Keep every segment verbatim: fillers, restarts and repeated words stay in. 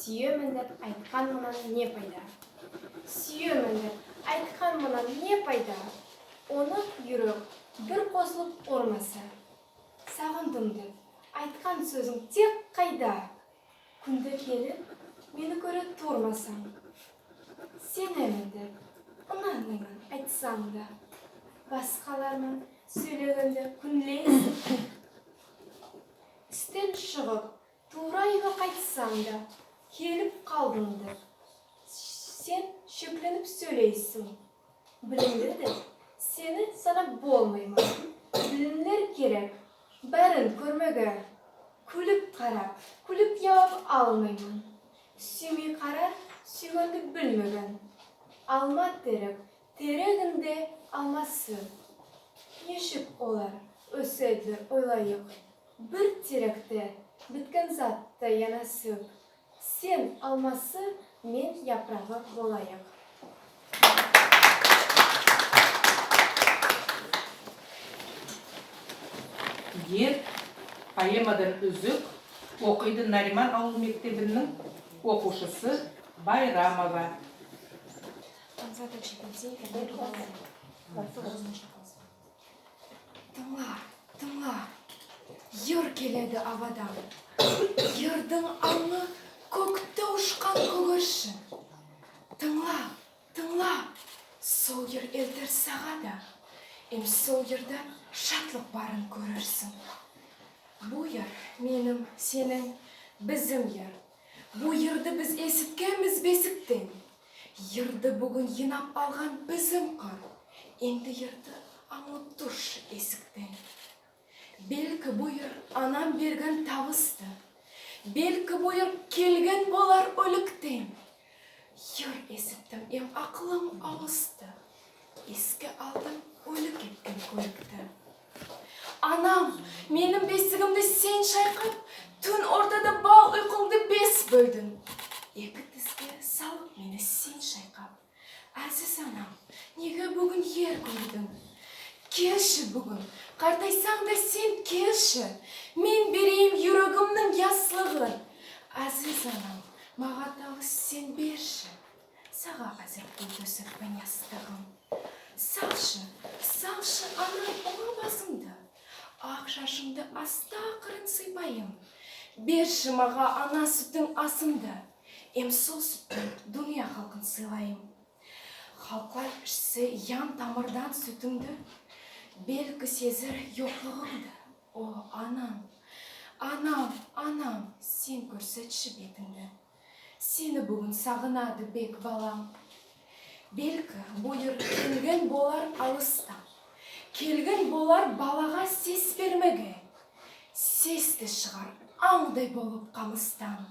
Суьемен деп айткан мынан не пайда? Суьемен деп айткан мынан не пайда? Оны юрек бир косылып урмаса. Сагындым деп айткан соьзинъ тек кайда? Куьнде келип, мени коьре турмасанъ. Сенемен деп, ынанмайман айтсанъ да. Баскалар ман соьйлегенде куьнлейсинъ. Истен шыгып, тувра уьйге кайтсанъ да, келип калдынъ деп, сен шекленип соьйлейсинъ. Билимли деп сени санап болмайман. Билимлер керек баьрин коьрмеге. Куьлип карап, куьлип явап алмайман. Суьймей карар суьйгенди билмеген. Алма терек терегинде алмасы. Нешик олар оьседилер, ойлайык. Бир теректе биткен затты янасып. Сен алмасы, мен япырагы болайык. «Ер» поэмадан уьзик окыйды Нариман авыл мектебининъ окувшысы Байрамова. Тынъла, тынъла, йыр келеди авадан. Йырдынъ анъы коькте ушкан коьгершин. Тынъла, тынъла, сол йыр элтер сага да, эм сол йырда шатлык барын коьрерсинъ. Бу йыр меним, сенинъ, бизим йыр. Бу йырды биз эситкенмиз бесиктен. Йырды буьгуьн йыйнап алган бизим кыр. Энди йырды анълап туршы эсиктен. Белки, бу йыр анам берген тавысты. Белки, бу йыр келген болар оьликтен. Йыр эситтим, эм акылым авысты. Эске алдым оьлик эткен коьликти. Анам, меним бесигимди сен шайкап, туьн ортада бал уйкынъды бес боьлдинъ. Эки тизге салып мени сен шайкап. Аьзиз анам, неге буьгуьн ер коьрдинъ? Келши буьгуьн, картайсанъ да сен келши. Мен берейим юрегимнинъ яслыгын. Аьзиз анам, мага тавыс сен берши. Сага аьзир кол тоьсек пен ястыгым. Салшы, салшы, анам, онъа басынъды. Ак шашынъды аста акырын сыйпайым. Берши мага ана суьтинъ асынъды. Эм сол суьттен дуныя халкын сыйлайым. Халклар ишсе ян тамырдан суьтинъди, белки, сезер йоклыгынъды. О, анам, анам, анам, сен коьрсетши бетинъди. Сени буьгуьн сагынады бек балам. Белки, бу йыр келген болар алыстан. Келген болар балага сес бермеге. Сес те шыгар анъдай болып камыстан.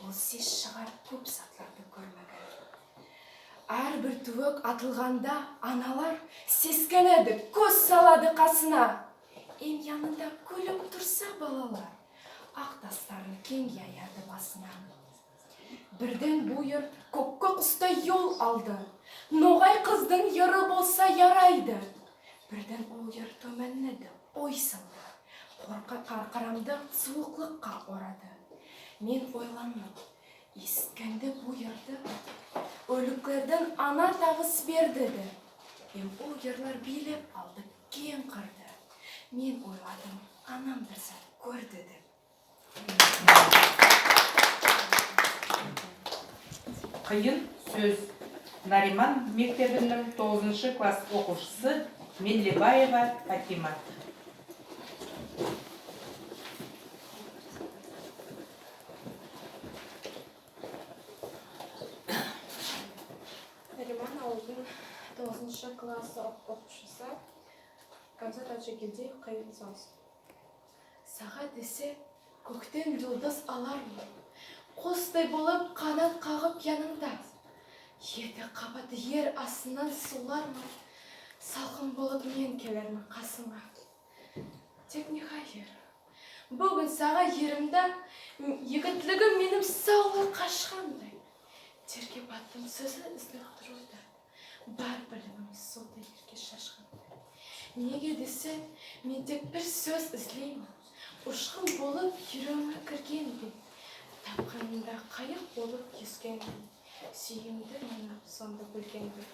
Ол сес шыгар коьп затларды коьрмеге. Аьр бир туьбек атылганда аналар сескенеди, коьз салады касына. Эм янында куьлип турса балалар, ак тастарын кенъ яяды басына. Бирден бу йыр коькке кустай йол алды. Ногай кыздынъ йыры болса ярайды. Бирден ол йыр тоьменледи, ой салды. Корка каркырамды сувыклыкка орады. Мен ойландым, эситкенде бу йырды, оьликлерден ана тавыс берди деп. Эм ол йырлар бийлеп алды кенъ кырды. Мен ойладым, анам бир зат коьрди деп. Кыйын соьз. Нариман мектебининъ тогызыншы класс окувшысы Менлебаева Патима. Нариман авылдынъ тогызыншы класс ок- окувшысы Гамзат Аджигельдиев. Кыйын соьз. Сага десе, коьктен юлдыз аларман, костай болып канат кагып янынъда. Ети кабат ер астыннан сувларман, салкын болып мен келермен касынъа. Тек не хайыр, буьгуьн сага еримде, йигитлигим меним савлай кашкандай. Терге баттым соьзин излеп турувда. Бар билимим сувдай ерге шашкандай. Неге десе, мен тек бир соьз излеймен, ушкын болып юрегинъе киргендей. Тапканынъда кайык болып кескендей, сүйімді мен сонда білгенде.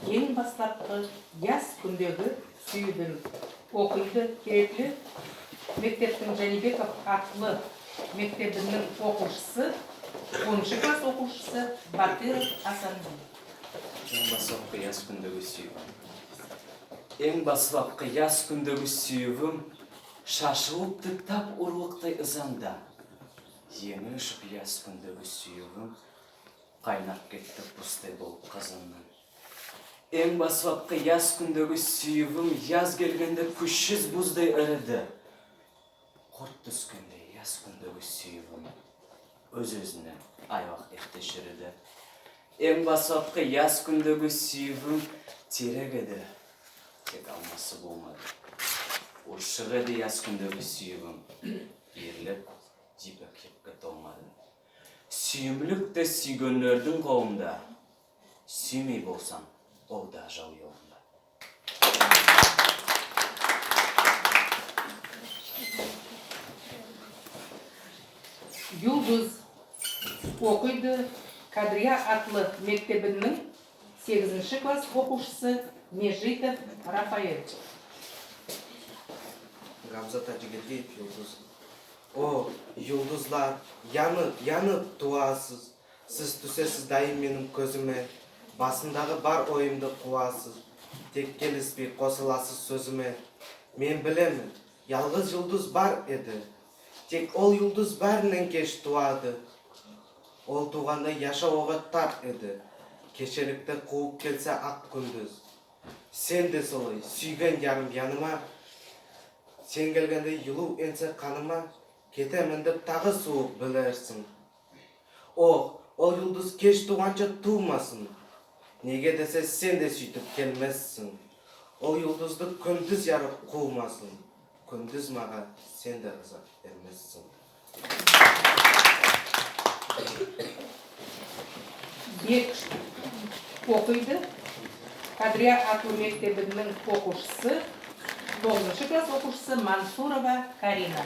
Ең бастапқы яс күндегі сүйігім. Оқиды Терекли мектептің Жәнибеков атлы мектебінің оқушысы, оныншы класс оқушысы Батыров Асанбек. Ең баслапқы яс күндегі сүйігім. Ең баслапқы яс күндегі сүйігім шашылыпты тап урлыктай ызанда. Ең ышып яс күндегі сүйігім қайнап кетті бустай болып қазаннан. Ең баслапқы яс күндегі сүйігім яз келгенде күшсіз буздай іріді. Құрт түскендей яс күндегі сүйігім өз-өзіне айлақ ерте шіріді. Ең баслапқы яс күндегі сүйігім терек еді, тек алмасы болмады. Ұршық еді яс күндегі сүйігім, ерлік жібек жіпке толмады. Сүйімлік те сүйгенлердің қолында. Сүймей болсаң, ол да жау жолында. Юлдыз. Оқиды Кадрия атлы мектебінің сегізінші класс оқушысы Межитов Рафаэль. Гамзат Аджигельдиев, «Юлдыз». О, юлдызлар, янып, янып туасыз. Сиз туьсесиз дайым меним коьзиме. Басымдагы бар ойымды кувасыз. Тек келиспей косыласыз соьзиме. Мен билемен, ялгыз юлдыз бар эди. Тек ол юлдыз баьриннен кеш тувады. Ол тувганда яшав ога тар эди. Кешеликти кувып келсе ак куьндиз. Сен де солай, суьйген ярым яныма. Сен келгенде йылув энсе каныма, кетемен деп тагы сувык билерсинъ. Ох, ол юлдыз кеш тувганша тувмасын. Неге десе, сен де суьйтип келмессинъ. Ол юлдызды куьндиз ярык кувмасын. Куьндиз мага сен де ыза бермессинъ. Бек. Окыйды Кадрия атлы мектебининъ окувшысы, тогызыншы класс окувшысы Мансурова Карина.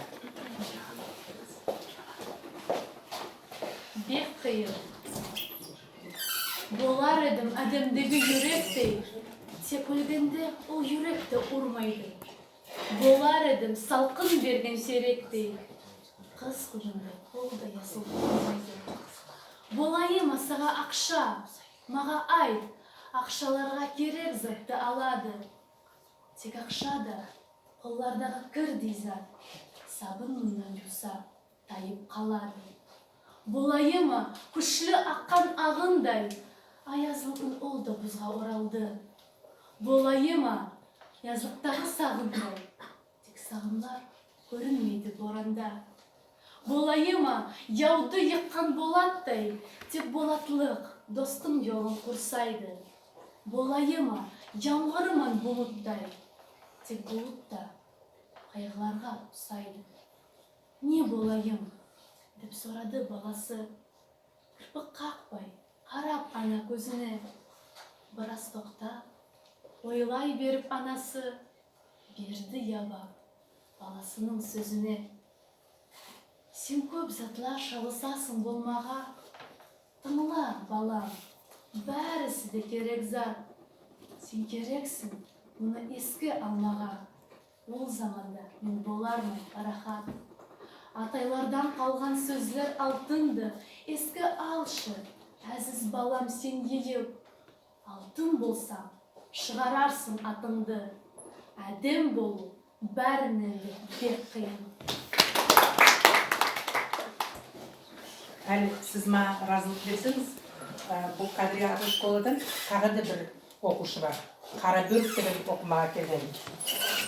Бек кыйын. Болар эдим аьдемдеги юректей, тек оьлгенде ол юрек те урмайды. Болар эдим салкын берген теректей, кыс куьнинде кол да ясыл турмайды. Болайым ма сага акша, мага айт, акшаларга керек затты алады. Тек акша да коллардагы кирдей зат, сабын муннан ювса, тайып калады. Болайым ма куьшли аккан агындай, аязлы куьн ол да бузга оралды. Болайым ма язлыктагы сагымдай, тек сагымлар коьринмейди боранда. Болайым ма явды йыккан болаттай, тек болатлык достынъ йолын курсайды. Болайым ма ямгыры ман булыттай, тек булыт та кайгыларга усайды. Не болайым? Деп сорады баласы, кирпик какпай карап ана коьзине. Бираз токтап, ойлай берип анасы, берди явап баласынынъ соьзине. Сен коьп затлар шалысасынъ болмага. Тынъла, балам, баьриси де керек зат. Сен керексинъ муны эске алмага. Ол заманда мен боларман парахат. Атайлардан калган соьзлер алтынды, эске алшы, аьзиз балам, сен йыйып. Алтын болсанъ, шыгарарсынъ атынъды. Аьдем болув баьриннен де бек кыйын. Аьли сиз мага разылык берсенъиз, аь, бу Кадрия атлы школадан тагы да бир окувшы бар. Карабоьрк деген окымага келген.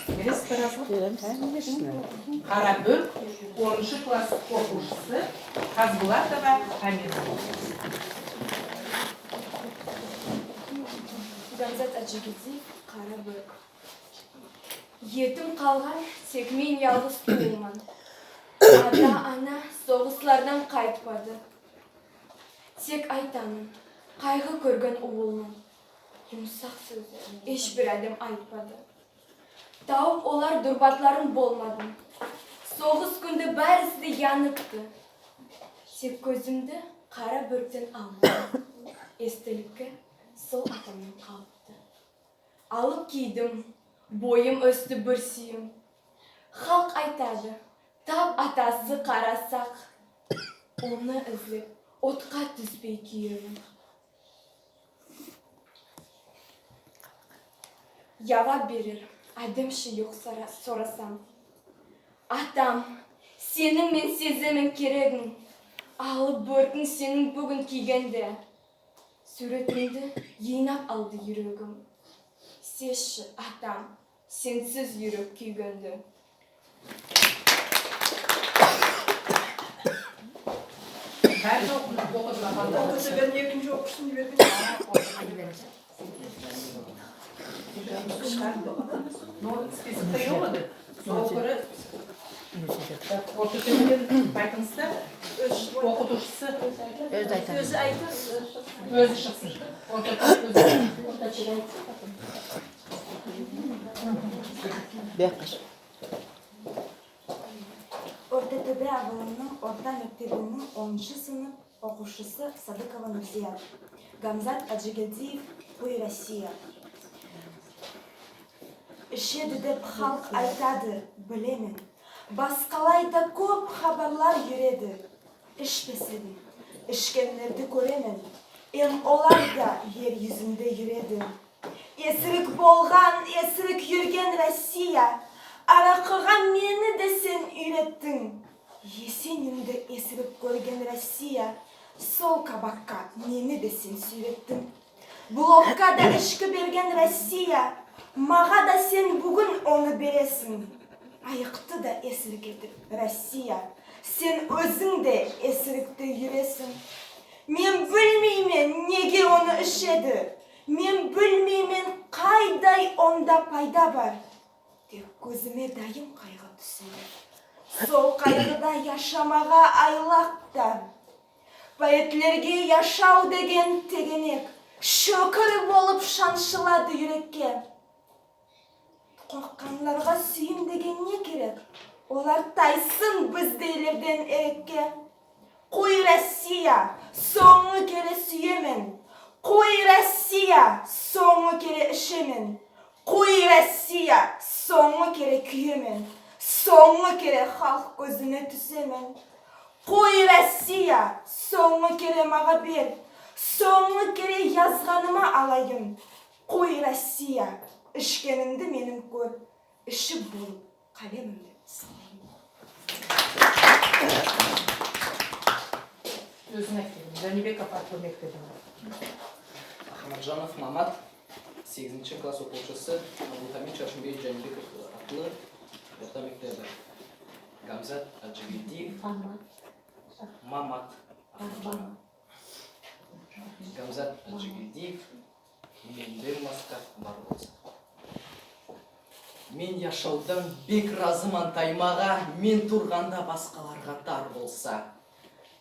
Бересиз бе разылык? Беремиз. Конечно. Карабоьрк, оныншы класс окувшысы Хасбулатова Амина. Гамзат Аджигельдиев, «Карабоьрк». Етим калган тек мен ялгыз тувылман. Ата-ана согыслардан кайтпады. Тек айтаман, кайгы коьрген увылман. Юмсак соьзди эш бир аьдем айтпады. Тавып олар дурбатларын болмадым. Согыс куьнде баьриси де яныпты. Тек коьзимди кара боьрктен алмадым. Эстеликке сол атамнан калыпты. Алып кийдим, бойым оьсти бир суьйим. Халк айтады, тап атасы кара сак. Оны излеп, отка туьспей куьемен. Явап берер аьдем ше йок сора- сорасам. Атам, сенинъ мен сеземен керегинъ. Алып боьркинъ сенинъ буьгуьн кийгенде. Суьвретинъди йыйнап алды юрегим. Сезши, атам, сенсиз юрек куьйгенди. Баьри де окыды, окыды. Окыды, бен экинши окувшыны йибердим. Но списокта йок эди. Сога коьре Ортатепеден айтынъыз да, окытувшысы оьзи айтады. Оьзи шыксын. Ортатепе оьзи. Бу якка шык. Ортатепе авылынынъ орта мектебининъ оныншы сынып окувшысы Садыкова Нурзият. Гамзат Аджигельдиев, «Куй, Россия». Ишеди деп халк айтады, билемен. Баскалай да коьп хабарлар юреди. Ишпес эдим, ишкенлерди коьремен. Эм олар да ер юзинде юреди. Эсирик болган, эсирик юрген Россия. Аракыга мени де сен уьйреттинъ. Есенинъди эсирик коьрген Россия. Сол кабакка мени де сен суьйреттинъ. Блокка да ишки берген Россия. Мага да сен буьгуьн оны бересинъ. Айыкты да эсирик этип Россия. Сен оьзинъ де эсирикте юресинъ. Мен билмеймен, неге оны ишеди. Мен билмеймен, кайдай онда пайда бар. Тек коьзиме дайым кайгы туьседи. Сол кайгыда яшамага айлак та. Поэтлерге яшав деген тегенек, шоькир болып шаншылады юрекке. Коркканларга суьйим деген не керек? Олар тайсын биздейлерден эрекке. Куй, Россия, сонъгы кере суьемен. Куй, Россия, сонъгы кере ишемен. Куй, Россия, сонъгы кере куьемен. Сонъгы кере халк коьзине туьсемен. Куй, Россия, сонъгы кере мага бер. Сонъгы кере язганыма алайым. Куй, Россия, ишкенимди меним коьр. Ишип болып калемимди сынайым. Оьзинъ айт, Джанибеков атлы мектебининъ. Ахмаджанов Мамат, сегизинши класс окувшысы, Абдулхамид Шаршембиевич Джанибеков атлы орта мектеби. Гамзат Аджигельдиев. Мамат. Мамат. Ахмаджанов. Гамзат Аджигельдиев. Менден баска бар болса. Мен яшавдан бек разыман таймага, мен турганда баскаларга тар болса.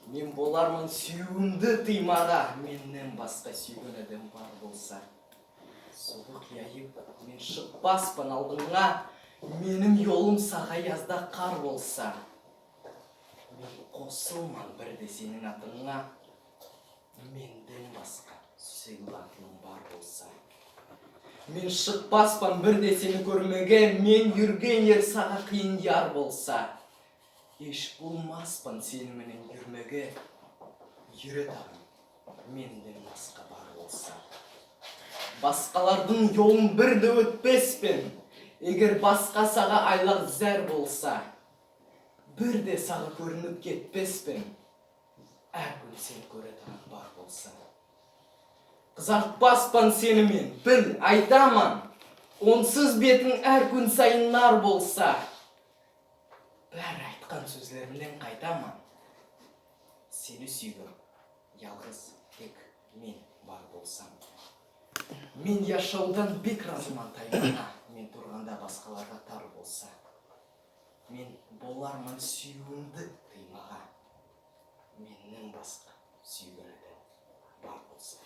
Мен боларман суьювимди тыймага, меннен баска суьйген аьдем бар болса. Сувык яйып, мен шыкпаспан алдынъа, меним йолым сага язда кар болса. Мен косылман бир де сенинъ атынъа, менден баска суьйген атлынъ бар болса. Мен шыкпаспан бир де сени коьрмеге, мен юрген ер сага кыйын яр болса. Эш болмаспан сени менен юрмеге, юре тагын, менден баска бар болса. Баскалардынъ йолын бир де оьтпеспен, эгер баска сага айлак зар болса. Бир де сага коьринип кетпеспен, аьр куьн сен коьретаган бар болса. Кызартпаспан сени мен, бил, айтаман, онсыз бетинъ аьр куьн сайын нар болса. Баьри айткан соьзлеримнен кайтаман, сени суьйген ялгыз тек мен бар болсам. Мен яшавдан бек разыман таймага, мен турганда баскаларга тар болса. Мен боларман суьювимди тыймага, меннен баска суьйген аьдем бар болса.